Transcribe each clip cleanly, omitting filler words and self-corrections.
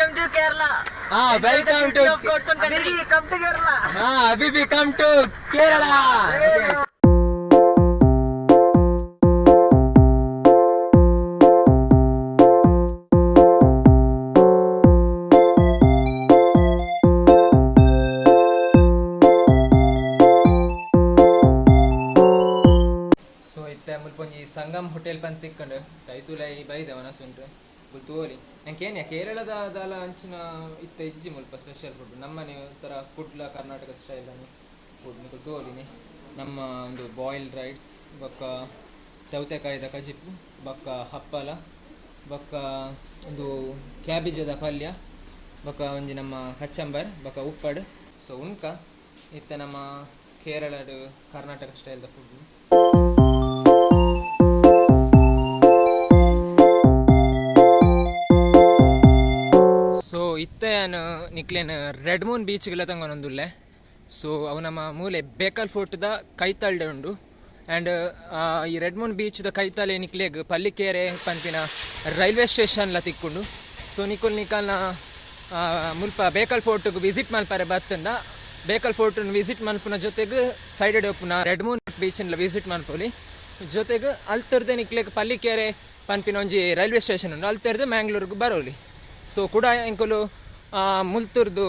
Welcome to Kerala. Welcome to come to Kerala. Habibi, come to Kerala. So ಇತ್ತೆ ಮುಲ್ಪೊಂಜಿ Sangam hotel ಪಂದ್ ತಿಕ್ಕಂಡು ತೈತುಲೈ ಬೈದೆ ವನಸುಂಟು ತೋಲಿ. ನಂಗೆ ಕೇರಳದ ದಾಲ ಅಂಚಿನ ಇತ್ತೆ ಇಜ್ಜಿ ಮುಲ್ಪ ಸ್ಪೆಷಲ್ ಫುಡ್. ನಮ್ಮನೆ ಒಂಥರ ಕುಡ್ಲ ಕರ್ನಾಟಕ ಸ್ಟೈಲ್ ಫುಡ್ ನಿಕುಲು ತೋಲಿನಿ. ನಮ್ಮ ಒಂದು ಬಾಯ್ಲ್ಡ್ ರೈಸ್ ಬೊಕ್ಕ ಸೌತೆಕಾಯಿದ ಕಜಿಪು ಬೊಕ್ಕ ಹಪ್ಪಲ ಬೊಕ್ಕ ಒಂದು ಕ್ಯಾಬೇಜದ ಪಲ್ಯ ಬೊಕ್ಕ ಒಂಜಿ ನಮ್ಮ ಕಚ್ಚಂಬರ್ ಬೊಕ್ಕ ಉಪ್ಪಡ್. ಸೊ ಉಂಕ ಇತ್ತೆ ನಮ್ಮ ಕೇರಳಡ್ ಕರ್ನಾಟಕ ಸ್ಟೈಲ್ದ ಫುಡ್. ಸೊ ಇತ್ತೆ ಯಾನ್ ನಿಕ್ಲೆನ್ ರೆಡ್ ಮೂನ್ ಬೀಚ್ಗೆಲ್ಲ ತಂಗೊಂದುಲ್ಲೆ. ಸೊ ಅವು ನಮ್ಮ ಮೂಲೆ ಬೇಕಲ್ ಫೋರ್ಟ್ದ ಕೈತಲ್ಡೆ ಉಂಡು. ಆ್ಯಂಡ್ ಈ ರೆಡ್ ಮೂನ್ ಬೀಚ್ದ ಕೈತಲೆ ನಿಕ್ಲೆಗ್ ಪಲ್ಲಿಕೇರೆ ಪನ್ಪಿನ ರೈಲ್ವೆ ಸ್ಟೇಷನ್ಲ ತಿಕ್ಕುಂಡು. ಸೊ ನಿಕುಲ್ ನಿಕಲ್ನ ಮುಲ್ಪ ಬೇಕಲ್ ಫೋರ್ಟ್ಗ್ ವಿಸಿಟ್ ಮಲ್ಪರೆ ಬತ್ತಂಡ ಬೇಕಲ್ ಫೋರ್ಟ್ ವಿಸಿಟ್ ಮಲ್ಪುನ ಜೊತೆಗೆ ಸೈಡ್ ಉಪ್ಪುನ ರೆಡ್ ಮೂನ್ ಬೀಚ್ಲ ವಿಸಿಟ್ ಮಲ್ಪೊಲಿ. ಜೊತೆಗೆ ಅಲ್ತರ್ದೆ ನಿಕ್ಲೆಗ್ ಪಲ್ಲಿಕೆರೆ ಪನ್ಪಿನ ಒಂಜಿ ರೈಲ್ವೆ ಸ್ಟೇಷನ್ ಉಂಡು, ಅಲ್ತರ್ದೆ ಮ್ಯಾಂಗ್ಳೂರ್ಗ್ ಬರೋಲಿ. ಸೊ ಕುಡ ಎಂಕುಲು ಮುಲ್ತುರ್ದು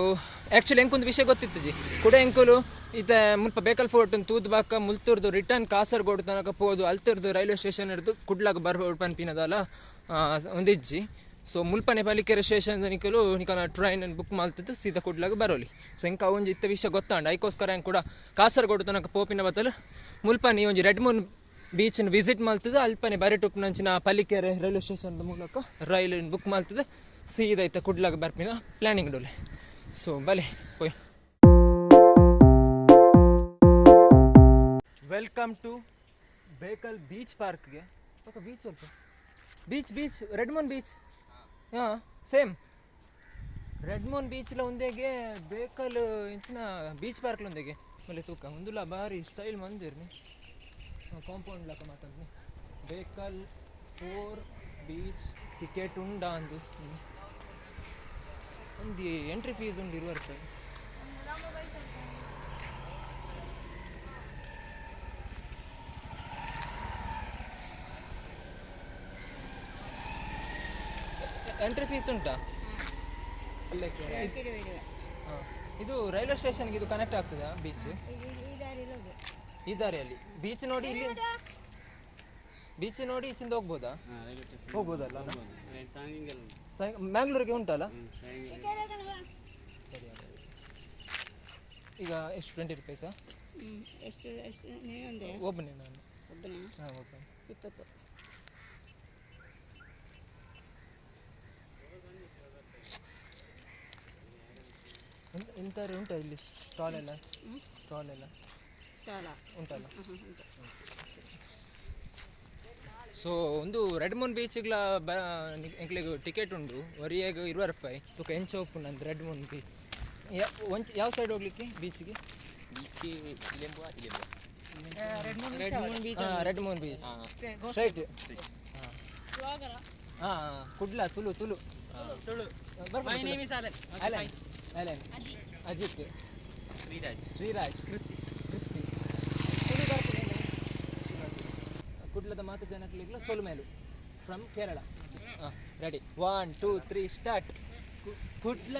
ಆ್ಯಕ್ಚುಲಿ ಎಂಕೊಂದು ವಿಷಯ ಗೊತ್ತಿತ್ತಿಜಿ. ಕುಡ ಎಂಕುಲು ಇತ್ತೆ ಮುಲ್ಪ ಬೇಕಲ್ ಫೋರ್ಟ್ ತೂದು ಬಾಕ ಮುಲ್ತುರ್ದು ರಿಟರ್ನ್ ಕಾಸರಗೋಡು ತನಕ ಪೋದು ಅಲ್ತುರ್ದು ರೈಲ್ವೆ ಸ್ಟೇಷನ್ ಹಿಡ್ದು ಕುಡ್ಲಾಗ ಬರ್ಬೋಡು ಪನ್ಪಿನದಲ್ಲ ಒಂದಿಜ್ಜಿ. ಸೊ ಮುಲ್ಪನೆ ಪಲ್ಲಿಕೆರೆ ಸ್ಟೇಷನ್ ನಿಕಲು ನಿಕನ ಟ್ರೈನ್ ಬುಕ್ ಮಲ್ತಿದ್ದು ಸೀದಾ ಕುಡ್ಲಾಗ ಬರೋಲಿ. ಸೊ ಎಂಕ ಒಂಜಿ ಇತ್ತ ವಿಷಯ ಗೊತ್ತಾಂಡ ಐಕೋಸ್ಕರ ಎಂಕ್ ಕೂಡ ಕಾಸರಗೋಡು ತನಕ ಪೋಪಿನ ಬದಲು ಮುಲ್ಪನೆ ಒಂಜಿ ರೆಡ್ ಮೂನ್ ಬೀಚ್ ವಿಸಿಟ್ ಮಲ್ತದ ಅಲ್ಪನೆ ಬರೆಟುಪ್ಪುನಂಚಿನ ಪಲ್ಲಿಕೆರೆ ರೈಲ್ವೆ ಸ್ಟೇಷನ್ ಮೂಲಕ ರೈಲ್ ಬುಕ್ ಮಲ್ತದ ಸೀದಾ ಇತ್ತ ಕುಡ್ಲಾಗ ಬರ್ಪಿನ ಪ್ಲಾನಿಂಗ್ ಡೋಲೆ. ಸೊ ಬಲೆ ಪೋಯ್. Welcome to Bekal beach ಪಾರ್ಕ್ಗೆ. Okay beach ಅಲ್ಪ beach beach red moon beach. ಹಾಂ ಸೇಮ್ ರೆಡ್ ಮೂನ್ ಬೀಚ್ಲ ಒಂದೇಗೆ ಬೇಕಲ್ ಇಂಚಿನ ಬೀಚ್ ಪಾರ್ಕ್ಲ ಒಂದೇಗೆ ಮಲ್ಲಿ ತೂಕ ಉಂದುಲ ಬಾರಿ ಸ್ಟೈಲ್ ಮಂದಿರ್ನಿ ಕಾಂಪೌಂಡ್ ಲಕ ಮಾತಂದು ಬೇಕಲ್ ಫೋರ್ ಬೀಚ್ ಟಿಕೆಟ್ ಉಂಡಾ ಅಂದು ಒಂದು ಎಂಟ್ರಿ ಫೀಸ್ ಉಂಡು 20 ರೂಪಾಯಿ. ಎಂಟ್ರಿ ಫೀಸ್ ಉಂಟಾ? ಇದು ರೈಲ್ವೆ ಸ್ಟೇಷನ್ಗೆ ಇದು ಕನೆಕ್ಟ್ ಆಗ್ತದಾ ಬೀಚ್? ಈ ದಾರಿಯಲ್ಲಿ ಬೀಚ್ ನೋಡಿ, ಇಲ್ಲಿ ಬೀಚ್ ನೋಡಿ ಈಚಿಂದ ಹೋಗ್ಬೋದಾ? ಹೋಗ್ಬೋದಲ್ಲ? ಮ್ಯಾಂಗ್ಳೂರಿಗೆ ಉಂಟಲ್ಲ? ಈಗ ಎಷ್ಟು 20 ರುಪೀಸಾ? ಎಷ್ಟು ಎಷ್ಟು? ನೀನೊಂದೇ? ಒಬ್ಬನೇ ನಾನು. ಒಬ್ಬನೇ? ಹಾಂ ಒಬ್ಬನೇ. 20. ಎಂತಾರು ಉಂಟಾ ಇಲ್ಲಿ ಸ್ಟಾಲ್ ಎಲ್ಲ? ಸ್ಟಾಲ್ ಎಲ್ಲ ಸ್ಟಾಲ ಉಂಟಲ್ಲ? ಉಂಟು. ಸೊ ಒಂದು ರೆಡ್ ಮೂನ್ ಬೀಚ್ಗ್ಲ ಎಂಕ್ಲೆಗ್ ಟಿಕೆಟ್ ಉಂಡು ಒರಿಯಾಗ 20 ರೂಪಾಯಿ. ತುಕ ಎಂಚ ಉಪ್ಪುಂಡು ಅಂದ್ ರೆಡ್ ಮೂನ್ ಬೀಚ್. ಒಂಚ್ ಯಾವ ಸೈಡ್ ಹೋಗ್ಲಿಕ್ಕೆ ಬೀಚ್ಗೆ? Red moon beach straight. ಹಾಂ Kudla Tulu Tulu. My name is Alan. Alan Alan Ajith Sreeraj Sreeraj Chrissy crispy ಕುಡ್ಲದ ಮಾತು ಜನಕ್ಲೆಗ್ಲ ಸೊಲುಮೇಲು from Kerala. Ready 1 2 3 start. Kudla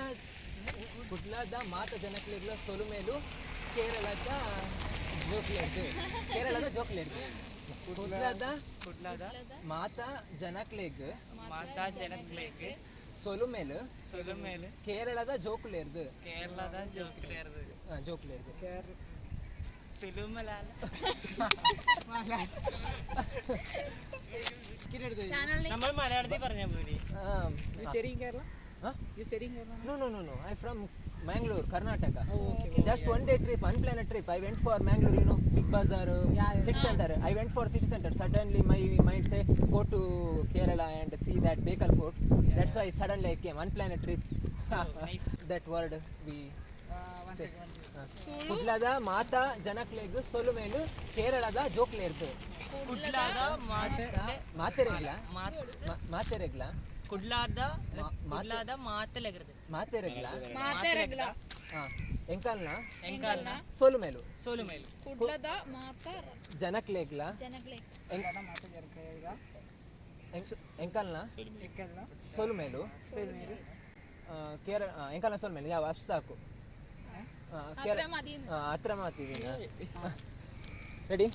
ಕುಡ್ಲದ ಮಾತ ಜನಕ್ಲೆಗ್ಲ ಸೊಲುಮೇಲು ಕೇರಳದ ಜೋಕ್ಲೆರ್ದು. ಕೇರಳದ ಜೋಕ್ಲೆರ್ದು. ಕುಡ್ಲದ ಕುಡ್ಲದ ಮಾತ ಜನಕ್ಲೆಗ್ ಮಾತಾ ಜನಕ್ಲೆಗ್ ಸೊಲುಮೇಲು ಸೊಲುಮೇಲು ಕೇರಳದ ಜೋಕುಲೇರ್ದು. ಕೇರಳದ ಜೋಕ್ಲೆರ್ದು. ಜೋಕ್ಲೇರ್ದು. ಸುಲುಮಲಾಲ. നമ്മൾ മലയാളത്തിൽ പറഞ്ഞാ പോരെ? You studying Kerala? Huh? You studying Kerala? No, no, no, no. I'm from Mangalore, Karnataka. Oh, okay. Just one day trip, unplanned trip. I went for Mangalore, you know, Big Bazaar, Yeah, city center. I went for city center. Suddenly my mind say, go to Kerala and see that Bekal Fort. That's why suddenly I came. Unplanned trip. Oh, nice. That word we One say. second, one second. ಕುಡ್ಲದ ಮಾತಾ ಜನಕ್ಲೆಗ್ ಸೊಲುಮೇಲು ಕೇರಳದ ಜೋಕ್ಲೇರ್ದು. ಕುಡ್ಲದ ಮಾತೆ ಮಾತೆರೆಗ್ಲ ಮಾತೆರೆಗ್ಲ ಕುಡ್ಲಾದ ಕುಡ್ಲಾದ ಮಾತೆಲೆಗ್ರದು. ಮಾತೆರೆಗ್ಲ. ಮಾತೆರೆಗ್ಲ. ಹಾ, ಎಂಕಲ್ನ ಎಂಕಲ್ನ ಸೋಲು ಮೇಲು. ಸೋಲು ಮೇಲು. ಕುಡ್ಲದ ಮಾತ ಜನಕ್ಲೆಗ್ಲ. ಜನಕ್ಲೆಗ್. ಎಂಕಲ್ನ ಸೋಲು ಮೇಲು. ಕೇರಳ ಎಂಕಲ್ನ ಸೋಲು ಮೇಲು ಯಾವ ಅಷ್ಟು ಸಾಕು. ಕೇರಳ ಅತ್ರ ಮದಿ. ಹತ್ರ ಮಾತಿದ್ದೀನಿ. ರೆಡಿ.